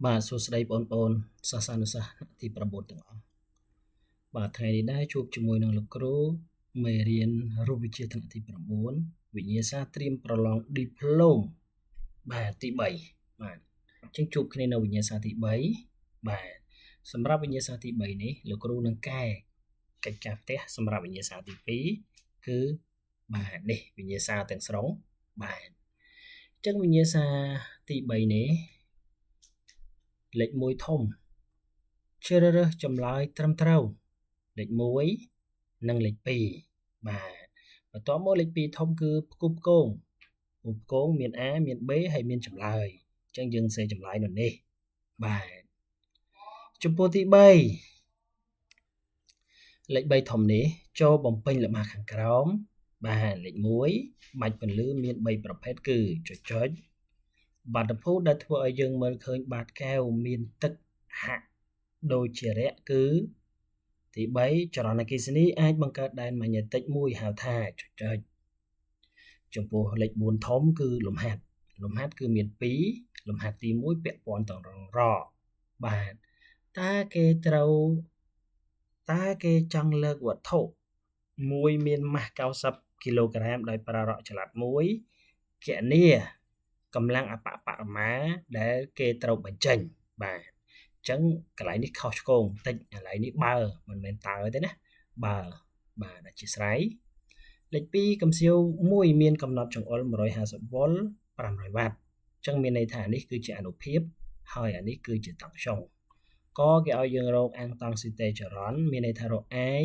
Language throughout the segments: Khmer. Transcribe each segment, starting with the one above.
បាទសួស្តីបងប្អូនសិស្សានុសិស្សថ្នាក់ទី9ទាំងអស់បាទថ្ងៃនេះដែរជួបជាមួយនឹងលោកគ្រូមេរៀនរូបវិទ្យាថ្នាក់ទី9វិញ្ញាសាត្រៀមប្រឡងឌីប្លូមបាទទី3បាទអញ្ចឹងជួបគ្នានៅវិញ្ញាសាទី3បាទសម្រាប់វិញ្ញាសាទី3នេះលោកគ្រូនឹងកែកិច្ចការផ្ទះសម្រាប់វិញ្ញាសាទី2គឺបាទនេះវិញ្ញាសាទាំងស្រុងបាទអញ្ចឹងវិញ្ញាសាទី3នេះលេខ1ធំជ្រើសរើសចម្លើយត្រឹមត្រូវលេខ1និងលេខ2បាទបន្ទាប់មកលេខ2ធំគឺផ្គូផ្គងផ្គូផ្គងមាន A មាន B ហើយមានចម្លើយអញ្ចឹងយើងសេចម្លើយនៅនេះបាទចំពោះទី3លេខ3ធំនេះចូលបំពេញល្បះខាងក្រោមបាទលេខ1បាច់ពន្លឺមាន3ប្រភេទគឺចុចចុចបាតុភូតដែលធ្វើឲ្យយើងមើលឃើញបាតកែវមានទឹកហាក់ដូចជារយៈគឺទី3ចរន្តអគ្គិសនីអាចបង្កើតដែនម៉ាញេទិកមួយហៅថាចុចចុចចំពោះលេខ4ធំគឺលំហាត់លំហាត់គឺមាន2លំហាត់ទី1ពាក់ព័ន្ធទៅនឹងរបាទតើគេត្រូវតើគេចង់លើកវត្ថុមួយមានម៉ាស់90គីឡូក្រាមដោយប្រើរកចល័តមួយគណនាកម្លាំងអបបរមាដែលគេត្រូវបញ្ចេញបាទអញ្ចឹងកន្លែងនេះខុសឆ្គងតិចកន្លែងនេះបើមិនមែនតើទេណាបើបាទអធិស្ឋានលេខ2កម្សៀវមួយមានកំណត់ចង្អុល150វ៉ុល500វ៉ាត់អញ្ចឹងមានន័យថានេះគឺជាអនុភាពហើយអានេះគឺជាតង់ស្យុងកគេឲ្យយើងរកអាំងតង់ស៊ីតេចរន្តមានន័យថារក I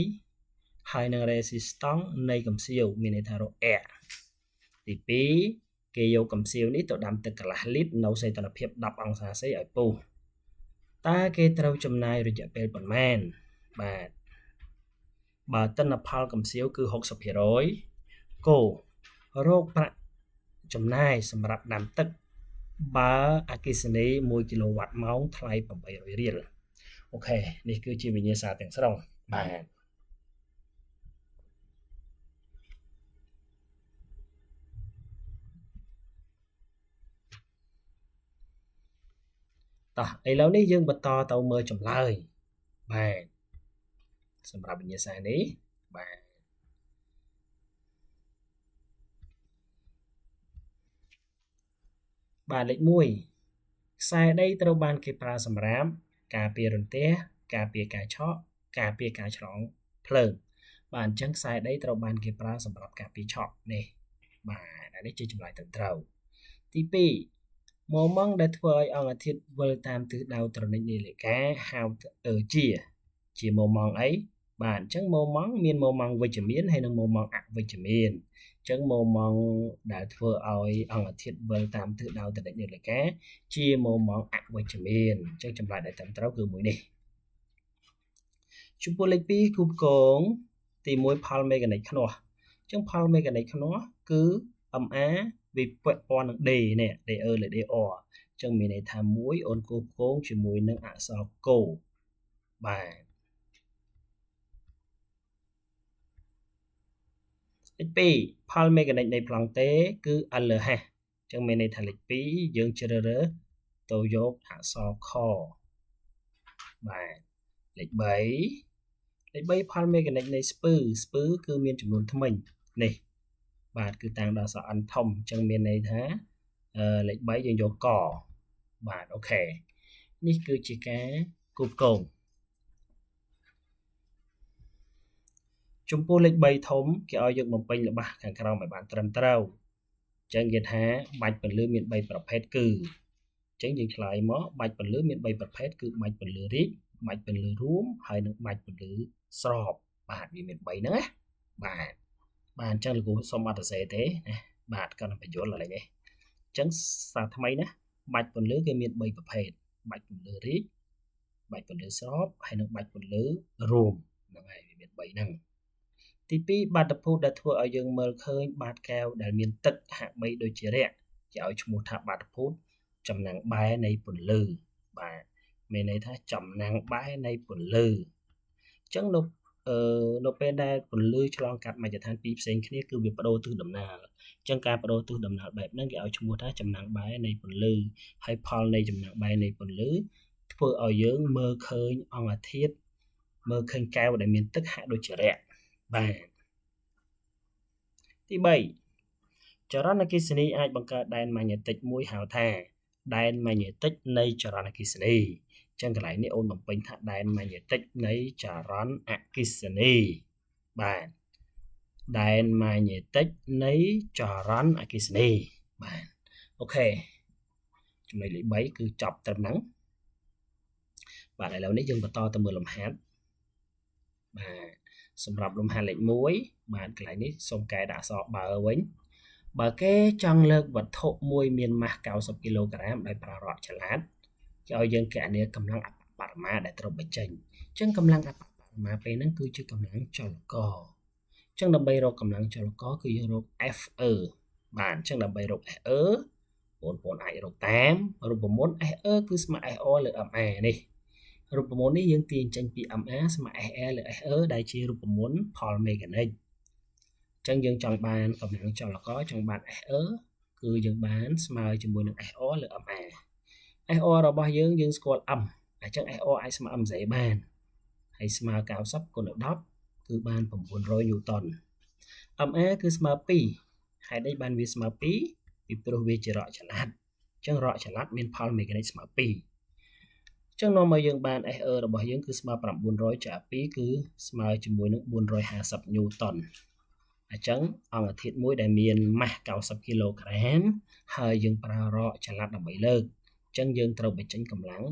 ហើយនឹង resistance នៃកម្សៀវមានន័យថារក R ទី2គេយកកម្សៀវនេះទៅដាំទឹកកន្លះលីត្រនៅសីតុណ្ហភាព10អង្សាសេឲ្យពុះតើគេត្រូវចំណាយរយៈពេលប៉ុន្មានបាទបើទិន្នផលកម្សៀវគឺ 60% គោរកប្រាក់ចំណាយសម្រាប់ដាំទឹកបើអគ្គិសនី1គីឡូវ៉ាត់ម៉ោងថ្លៃ800រៀលអូខេនេះគឺជាវិញ្ញាសាទាំងស្រុងបាទតោះឥឡូវនេះយើងបន្តទៅមើលចម្លើយបាទសម្រាប់វិញ្ញាសានេះបាទបាទលេខ1ខ្សែដីត្រូវបានគេប្រើសម្រាប់ការពាររន្ទះការពារការឆក់ការពារការឆ្លងភ្លើងបាទអញ្ចឹងខ្សែដីត្រូវបានគេប្រើសម្រាប់ការពារឆក់នេះបាទអានេះជាចម្លើយត្រឹមត្រូវទី2ម៉ម៉ង់ដែលធ្វើឲ្យអង្គអាទិត្យវិលតាមទិសដៅត្រនិចនាឡិកាហៅជាម៉ម៉ង់អីបាទអញ្ចឹងម៉ម៉ង់មានម៉ម៉ង់វិជ្ជមានហើយនិងម៉ម៉ង់អវិជ្ជមានអញ្ចឹងម៉ម៉ង់ដែលធ្វើឲ្យអង្គអាទិត្យវិលតាមទិសដៅត្រនិចនាឡិកាជាម៉ម៉ង់អវិជ្ជមានអញ្ចឹងចម្លើយដែលត្រឹមត្រូវគឺមួយនេះចំពោះលេខ2គូផ្គងទី1ផលមេកានិកខ្នាស់អញ្ចឹងផលមេកានិកខ្នាស់គឺ MA វាពាក់ព័ន្ធនឹង D នេះ DE លើ DR អញ្ចឹងមានន័យថាមួយអូនគូផ្គងជាមួយនឹងអក្សរកោបាទលេខ2ផលមេកានិកនៃប្លង់តេគឺ LH អញ្ចឹងមានន័យថាលេខ2យើងជ្រើសរើសទៅយកអក្សរខបាទលេខ3លេខ3ផលមេកានិកនៃស្ពឺស្ពឺគឺមានចំនួនធ្មេញនេះបាទគឺតាំងដល់អក្សរ N ធំអញ្ចឹងមានន័យថាលេខ3យើងយកកបាទអូខេនេះគឺជាការគូផ្គងចំពោះលេខ3ធំគេឲ្យយើងបំពេញល្បះខាងក្រោមឲ្យបានត្រឹមត្រូវអញ្ចឹងគេថាបាច់ពន្លឺមាន3ប្រភេទគឺអញ្ចឹងយើងឆ្លើយមកបាច់ពន្លឺមាន3ប្រភេទគឺបាច់ពន្លឺរីកបាច់ពន្លឺរួមហើយនិងបាច់ពន្លឺស្របបាទវាមាន3ហ្នឹងណាបាទបាទអញ្ចឹងលោកគ្រូសុំអត់សរសេរទេណាបាទគាត់នឹងបញ្យល់ឥឡូវនេះអញ្ចឹងសារថ្មីណាបាច់ពន្លឺគេមាន3ប្រភេទបាច់ពន្លឺរីកបាច់ពន្លឺស្របហើយនិងបាច់ពន្លឺរួមហ្នឹងហើយវាមាន3ហ្នឹងទី2បាតុភូតដែលធ្វើឲ្យយើងមើលឃើញបាតកែវដែលមានទឹកហាក់បីដូចជារយៈគេឲ្យឈ្មោះថាបាតុភូតចំណាំងបែនៃពន្លឺបាទមានន័យថាចំណាំងបែនៃពន្លឺអញ្ចឹងនៅ នៅពេលដែលពន្លឺឆ្លងកាត់មជ្ឈដ្ឋានពីរផ្សេងគ្នាគឺវាបដូរទិសដំណើរអញ្ចឹងការបដូរទិសដំណើរបែបហ្នឹងគេឲ្យឈ្មោះថាចំណាំងបែរនៃពន្លឺហើយផលនៃចំណាំងបែរនៃពន្លឺធ្វើឲ្យយើងមើលឃើញអង្គធាតុមើលឃើញកែវដែលមានទឹកហាក់ដូចជារះបាទទី3ចរន្តអគ្គិសនីអាចបង្កើតដែនម៉ាញេទិកមួយហៅថាដែនម៉ាញេទិកនៃចរន្តអគ្គិសនីចឹងកន្លែងនេះអូនបំពេញថាដែនម៉ាញេទិកនៃចរន្តអគ្គិសនីបាទដែនម៉ាញេទិកនៃចរន្តអគ្គិសនីបាទអូខេចំណុចលេខ3គឺចប់ត្រឹមហ្នឹងបាទឥឡូវនេះយើងបន្តទៅមើលលំហាត់បាទសម្រាប់លំហាត់លេខ1បាទកន្លែងនេះសូមកែដាក់អក្សរបើវិញបើគេចង់លើកវត្ថុមួយមានម៉ាស់90គីឡូក្រាមដោយប្រើរ៉កចល័តគេឲ្យយើងគណនាកម្លាំងអប្បបរមាដែលត្រូវបញ្ចេញអញ្ចឹងកម្លាំងអប្បបរមាពេលហ្នឹងគឺជាកម្លាំងចលករអញ្ចឹងដើម្បីរកកម្លាំងចលករគឺយើងរក FE បាទអញ្ចឹងដើម្បីរក FE បងប្អូនអាចរកតាមរូបមន្ត FE គឺស្មើ SR លើ MA នេះរូបមន្តនេះយើងទាញចេញពី MA ស្មើ SR លើ SE ដែលជារូបមន្តផលមេកានិកអញ្ចឹងយើងចង់បានកម្លាំងចលករចង់បាន SE គឺយើងបានស្មើជាមួយនឹង SR លើ MA SR របស់យើងយើងស្គាល់ M អញ្ចឹង SR អាចស្មើ MZ បានហើយស្មើ90គុណនឹង10គឺបាន900ញូតុន MA គឺស្មើ2ហេតុអីបានវាស្មើ2ពីព្រោះវាជារ៉កចល័តអញ្ចឹងរ៉កចល័តមានផលមេកានិកស្មើ2អញ្ចឹងនាំឲ្យយើងបាន SE របស់យើងគឺស្មើ900ចា2គឺស្មើជាមួយនឹង450ញូតុនអញ្ចឹងអង្គធាតុមួយដែលមានម៉ាស់90គីឡូក្រាមហើយយើងប្រើរ៉កចល័តដើម្បីលើកអញ្ចឹងយើងត្រូវបញ្ចេញកម្លាំង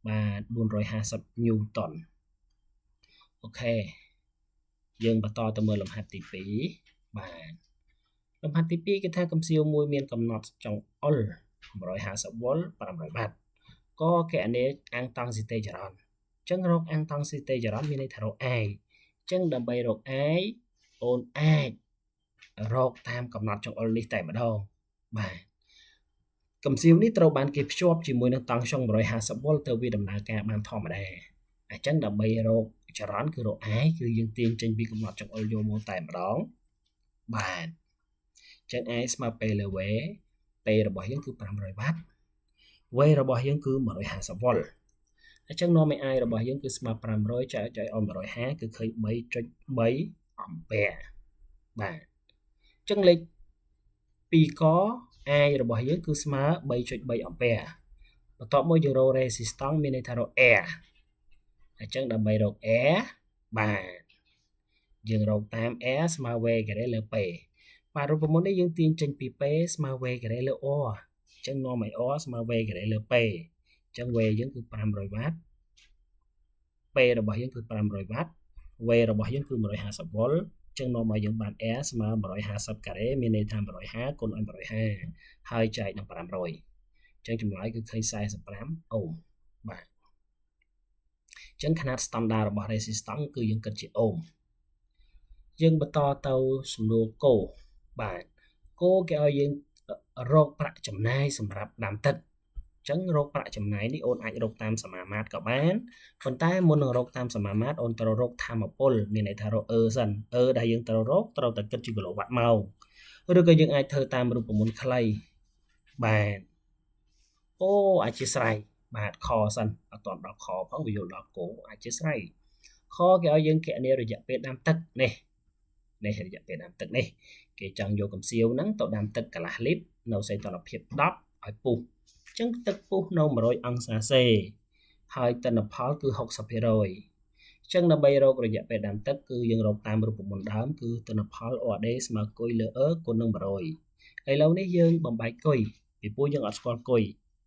បាទ450ញូតុនអូខេយើងបន្តទៅមើលលំហាត់ទី2បាទលំហាត់ទី2គេថាកំសៀវមួយមានកំណត់ចង្អុល150វ៉ុល500វ៉ាត់ក៏គណនាអាំងតង់ស៊ីតេចរន្តអញ្ចឹងរកអាំងតង់ស៊ីតេចរន្តមានន័យថារក I អញ្ចឹងដើម្បីរក I អូនអាចរកតាមកំណត់ចង្អុលនេះតែម្ដងបាទកំសៀវនេះត្រូវបានគេភ្ជាប់ជាមួយនឹងតង់ស្យុង150វ៉ុលទៅវាដំណើរការបានធម្មតាអញ្ចឹងដើម្បីរកចរន្តគឺរក I គឺយើងទាញចេញពីកំណត់ចង្អុលយកមកតែម្ដងបាទអញ្ចឹង I ស្មើ P លើ V P របស់យើងគឺ500វ៉ាត់ V របស់យើងគឺ150វ៉ុលអញ្ចឹងនាំឲ្យ I របស់យើងគឺស្មើ500ចែកឲ្យ150គឺឃើញ 3.3 អំពែបាទអញ្ចឹងលេខ2ក I របស់យើងគឺស្មើ 3.3 អំពែបន្ទាប់មកយើងរក resistance មានន័យថារក R អញ្ចឹងដើម្បីរក R បាទយើងរកតាម R ស្មើ V ការ៉េលើ P បាទរូបមន្តនេះយើងទាញចេញពី P ស្មើ V ការ៉េលើ R អញ្ចឹងនាំឲ្យ R ស្មើ V ការ៉េលើ P អញ្ចឹង V យើងគឺ500វ៉ាត់ P របស់យើងគឺ500វ៉ាត់ V របស់យើងគឺ150វ៉ុលអញ្ចឹងនាំឲ្យយើងបាន R ស្មើ150ការ៉េមានន័យថា150គុណឲ្យ150ហើយចែកនឹង500អញ្ចឹងចម្លើយគឺឃើញ45អូមបាទអញ្ចឹងຂະຫນាតស្តង់ដាររបស់ resistance គឺយើងគិតជាអូមយើងបន្តទៅសំណួរគោបាទគោគេឲ្យយើងរកប្រាក់ចំណាយសម្រាប់ដាំទឹកអញ្ចឹងរកប្រាក់ចំណាយនេះអូនអាចរកតាមសមាមាត្រក៏បានប៉ុន្តែមុននឹងរកតាមសមាមាត្រអូនត្រូវរកធម្មពលមានន័យថារកអឺសិនអឺដែលយើងត្រូវរកត្រូវតែគិតជាគីឡូវ៉ាត់ម៉ោងឬក៏យើងអាចធ្វើតាមរូបមន្តខ្លីបាទអូអធិស្ឋានបាទខសិនអត់ទាន់ដល់ខផងវាយល់ដល់គោអធិស្ឋានខគេឲ្យយើងគណនារយៈពេលដាំទឹកនេះនេះរយៈពេលដាំទឹកនេះគេចង់យកកំសៀវហ្នឹងទៅដាំទឹកកន្លះលីត្រនៅសីតុណ្ហភាព10ឲ្យពុះអញ្ចឹងទឹកពុះនៅ100អង្សាសេហើយទិន្នផលគឺ 60% អញ្ចឹងដើម្បីរករយៈពេលដាំទឹកគឺយើងរកតាមរូបមន្តដើមគឺទិន្នផល OD ស្មើគុយលើ E គុណនឹង100ឥឡូវនេះយើងបំបែកគុយពីព្រោះយើងអត់ស្គាល់គុយ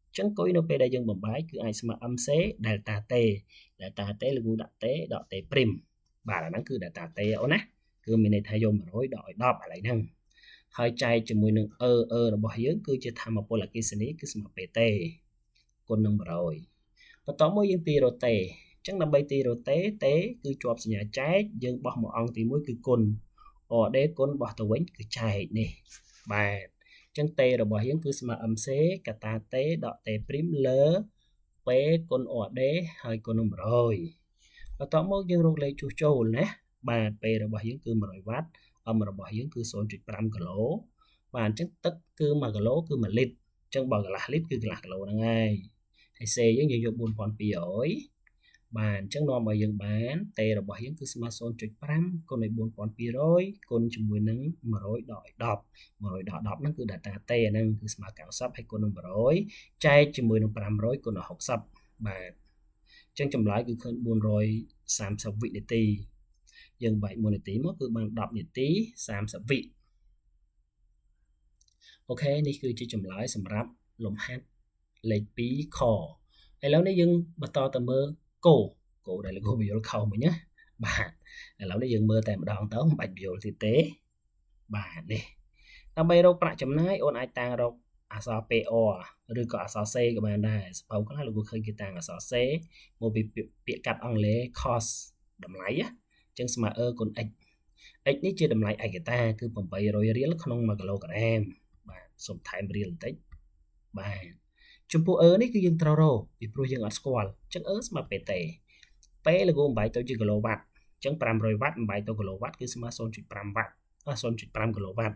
អញ្ចឹងគុយនៅពេលដែលយើងបំបែកគឺអាចស្មើ MC delta T delta T លោកគ្រូដាក់ T ដក T ព្រីមបាទអាហ្នឹងគឺ delta T អូនណាគឺមានន័យថាយក100ដកឲ្យ10ឥឡូវហ្នឹងហើយចែកជាមួយនឹង E E របស់យើងគឺជាធម្មពលអគ្គិសនីគឺស្មើ PT គុណនឹង100បន្ទាប់មកយើងទីរ៉ូតេអញ្ចឹងដើម្បីទីរ៉ូតេ T គឺជាប់សញ្ញាចែកយើងបោះមកអង្គទី1គឺគុណ OD គុណបោះទៅវិញគឺចែកនេះបាទអញ្ចឹង T របស់យើងគឺស្មើ MC កតា T ដក T ព្រីមលើ P គុណ OD ហើយគុណនឹង100បន្ទាប់មកយើងរកលេខជួសចូលណា បាទ P របស់យើងគឺ100វ៉ាត់ M របស់យើងគឺ0.5គីឡូបាទអញ្ចឹងទឹកគឺ1គីឡូគឺ1លីត្រអញ្ចឹងបើកន្លះលីត្រគឺកន្លះគីឡូហ្នឹងហើយហើយ C យើងយើងយក4200បាទអញ្ចឹងនាំឲ្យយើងបាន T របស់យើងគឺស្មើ0.5គុណឲ្យ4200គុណជាមួយនឹង100ដក10 100ដក10ហ្នឹងគឺ data T ហ្នឹងគឺស្មើ90ហើយគុណនឹង100ចែកជាមួយនឹង500គុណនឹង60បាទអញ្ចឹងចម្លើយគឺឃើញ430វិនាទីយើងបែក1នាទីមកគឺបាន10នាទី30វិអូខេនេះគឺជាចម្លើយសម្រាប់លំហាត់លេខ2ខឥឡូវនេះយើងបន្តទៅមើលគោគោដែលលោកគ្រូបញ្យល់ខុសមិញណាបាទឥឡូវនេះយើងមើលតែម្ដងទៅមិនបាច់បញ្យល់ទៀតទេបាទនេះដើម្បីរកប្រាក់ចំណាយអូនអាចតាំងរកអក្សរ PR ឬក៏អក្សរ C ក៏បានដែរសភៅខ្លះលោកគ្រូឃើញគេតាំងអក្សរ C មកពីពាក្យកាត់អង់គ្លេស cost តម្លៃណាអញ្ចឹងស្មើ E គុណ x x នេះជាតម្លៃឯកតាគឺ800រៀលក្នុង1គីឡូក្រាមបាទសូមថែមរៀលបន្តិចបាទចំពោះ E នេះគឺយើងត្រូវរកពីព្រោះយើងអត់ស្គាល់អញ្ចឹង E ស្មើ PT P លោកគ្រូបំបែកទៅជាគីឡូវ៉ាត់អញ្ចឹង500វ៉ាត់បំបែកទៅគីឡូវ៉ាត់គឺស្មើ0.5វ៉ាត់0.5គីឡូវ៉ាត់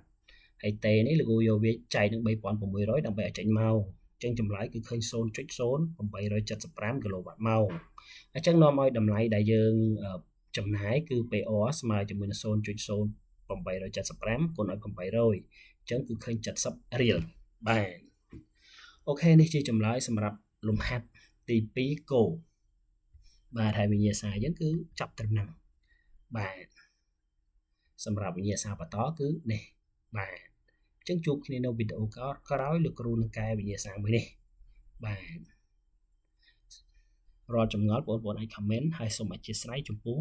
ហើយ T នេះលោកគ្រូយកវាចែកនឹង3600ដើម្បីឲ្យចេញម៉ោងអញ្ចឹងចម្លើយគឺឃើញ0.0875គីឡូវ៉ាត់ម៉ោងអញ្ចឹងនាំឲ្យតម្លៃដែលយើងចំណាយគឺ PR ស្មើជាមួយនឹង0.0875គុណឲ្យ800អញ្ចឹងគឺឃើញ70រៀលបាទអូខេនេះជាចម្លើយសម្រាប់លំហាត់ទី2គោបាទហើយវិញ្ញាសាយើងគឺចាប់ត្រឹមហ្នឹងបាទសម្រាប់វិញ្ញាសាបន្តគឺនេះបាទអញ្ចឹងជួបគ្នានៅវីដេអូក្រោយលោកគ្រូនឹងកែវិញ្ញាសាមួយនេះបាទរាល់ចម្ងល់បងប្អូនអាច comment ហើយសូមអធ្យាស្រ័យចំពោះ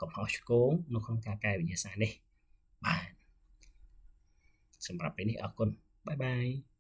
កំហុសឆ្គងនៅក្នុងការកែវិញ្ញាសានេះបាទសម្រាប់ពេលនេះអរគុណបាយបាយ។